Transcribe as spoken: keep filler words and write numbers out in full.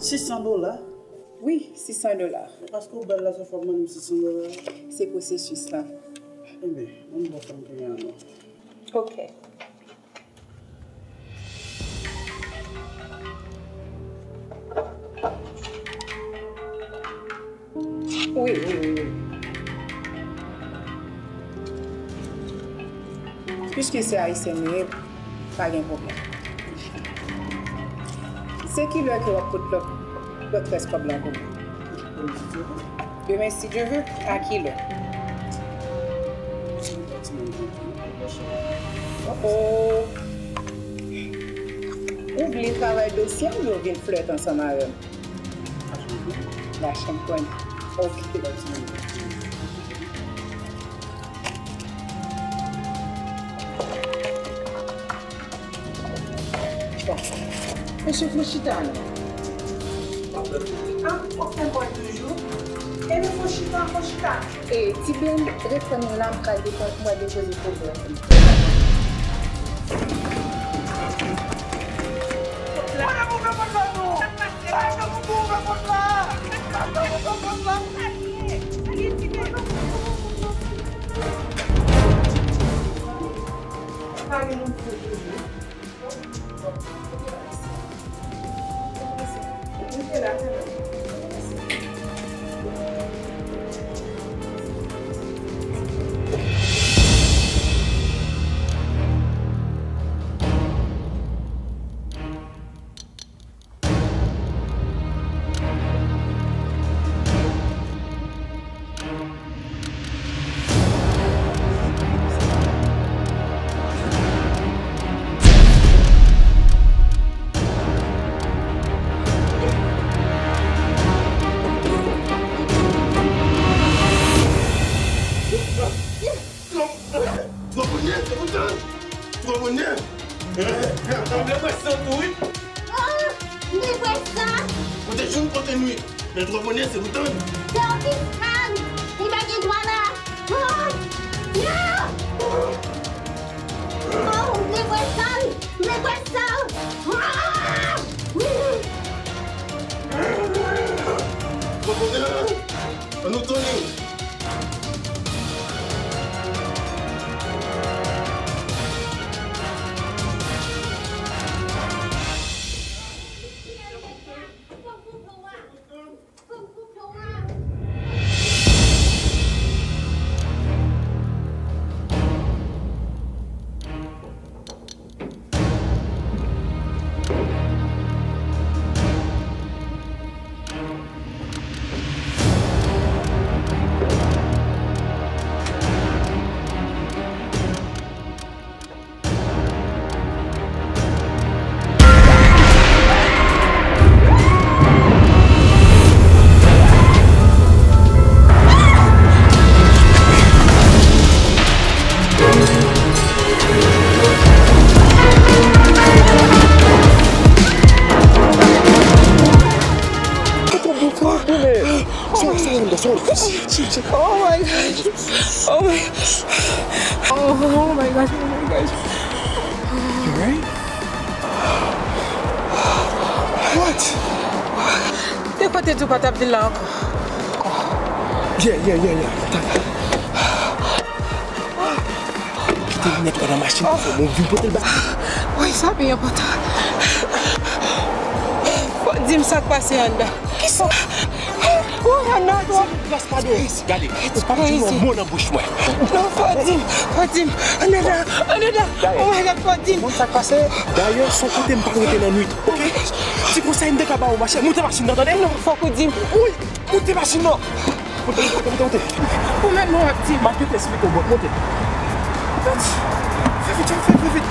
Sis san dola? Wi, sis san dola. Paske w bèl la, sa fè w mande m sis san dola. Se pwosesis la. Enben, ann ba w fè m kounye a non. Ok. Wi, wi, wi, wi. Piske se ayisyen m ye, pa gen pwoblèm. Se kilè ke w ap pot lòt, lòt rès kòb la pou mwen? Demen, si Dye ve. Demen, si Dye ve, a kilè? Oh, oh. Ou vle travay dosye m oubyen w vin flèt ansanm avè m? Machann pwen. Ok. Bon. Mesye, fon chita non. Ah, w ap fè m pran toujou. Ebyen, fon chita, fon chita. E, ti Ben, ret tann mwen la, m pral depo-, m pral depoze pwovèb. Twò bonè, se pou tann. Twò bonè. Mwen vle bwè san tou, wi. Ah, m te bwè san. Mwen te jwenn kote nou ye. Men twò bonè, se pou tann. Se yon fiskal. Li pa gen dwa la. Ah, non. Oh, m te bwè san. M te bwè san. Ah! Twò bonè. Ann nou tounen. Oh my God. Oh my God. Oh, oh my God. Oh my God. You alright? What? Te kote di w pa t ap vin la ankò. Yeah, yeah, yeah, yeah. Kite linèt ou nan machin pou fè bon vin pote l ba. Wi, sa pi enpòtan. Fò w di m sa k pase anndan. Kisa? Ou anndan twòp. Gade, ou p ap di yon mo nan bouch mwen. Non, fò w di m, fò w di m. Annadan, annadan. Oh my God, fò w di m. Ou konn sa k pase? Dayè, se yon kote m pa rete nan nwit, oke? Ti konsèy m te ka ba ou, machè, moute machin nan, tande? Non, fòk ou di m. Wi, moute machin nan. Moute, moute, moute, moute. Ou menm, non, w ap di m. M ap gentan esplike w, bòt, moute. Fè vit, fè vit, fè vit.